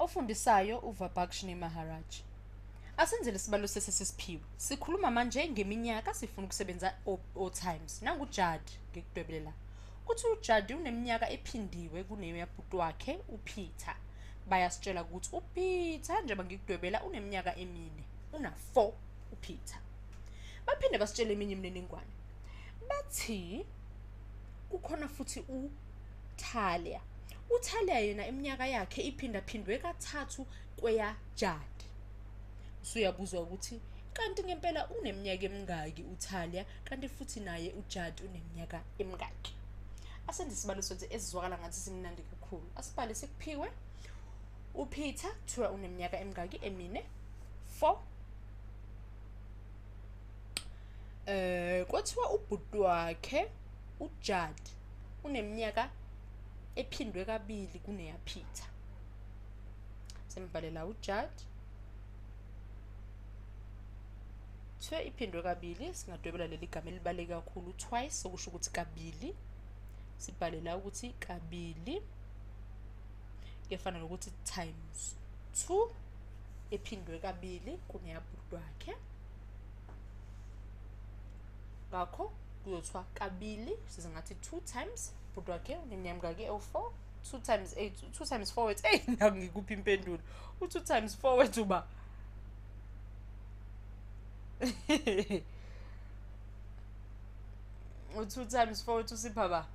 Ofundisayo uVabakhshni Maharaj. Asenzele isibalo sesesiphiwe. Sikhuluma manje ngeminyaka, sifuna ukusebenza o-times. Nangu uJad ngikudwebele la. Kuthi uJad uneminyaka ephindiwe kuneyabhuti wakhe uPeter. Bayasitshela ukuthi uPeter njengoba ngikudwebela uneminyaka emine. Una-4 uPeter. Baphinde basitshele eminye imininingwane. Bathi kukhona futhi uThalia. UThalia yena iminyaka yakhe iphindaphindwe kathathu kweyaJad. Usuyabuzwa ukuthi kanti ngempela uneminyaka emingaki uThalia, kanti futhi naye uJad uneminyaka emingaki. Asenze isibalo sethu esizwakala ngathi simnandi kakhulu. Asibhale sikuphiwe. UPeter kuthiwa uneminyaka emingaki? Emine. 4. Kwathiwa ubhuti wakhe uJad uneminyaka ephindwe kabili kuneyaPeter. Sembhalela uJad. Kuthiwa iphindwe kabili, singadwebela leli gama elibaluleke kakhulu twice, okusho ukuthi kabili. Sibhale la ukuthi kabili kuyafana nokuthi times 2, ephindwe kabili kuneyabhuti wakhe. Ngakho kuzothiwa kabili, sizingathi 2 times bhuti wakhe uneminyaka emingaki? Ewu-4. 2 times 8, 2 times 4 wethu. Eyi, naku ngikuphi impendulo? U-2 times 4 wethu ba u-2 times 4 wethu usipha ba.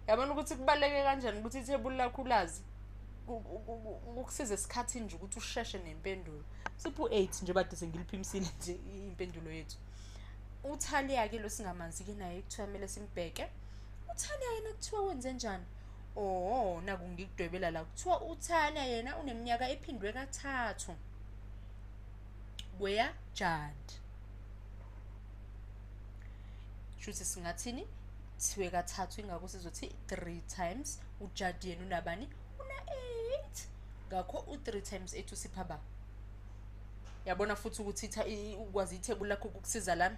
Yabona ukuthi kubaluleke kanjani ukuthi ithebuli lakho ulazi, kukusiza esikhathini nje ukuthi usheshe nempendulo. Sipha u-8 nje bade sengiliphimisile nje impendulo yethu. uThalia-ke lo singamanzi-ke naye kuthiwa kumele simbheke. uThalia yena kuthiwa wenze njani? Oh, naku ngikudwebela la. Kuthiwa uThalia yena uneminyaka ephindwe kathathu kweyaJad. Shuthi singathini? Thiwe kathathu, ingakho sizothi 3 times. uJad yena unabani? Una-8. Ngakho u-3 times 8 usipha ba. Yabona futhi ukuthi ukwazi ithebuli lakho kukusiza lana,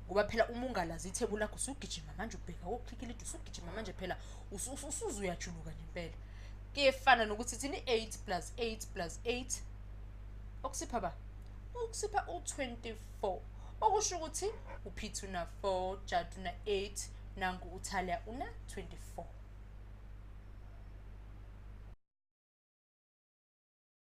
ngoba phela uma ungalazi ithebuli lakho usugijima manje ubheka oklikilidi, usugijima manje phela usuze uyajuluka nje impela. Kuyefana nokuthi thini 8 plus 8 plus 8 okusipha ba, ukusipha u-24, okusho ukuthi uPeter una-4, Jad una-8, nangu uThalia una-24.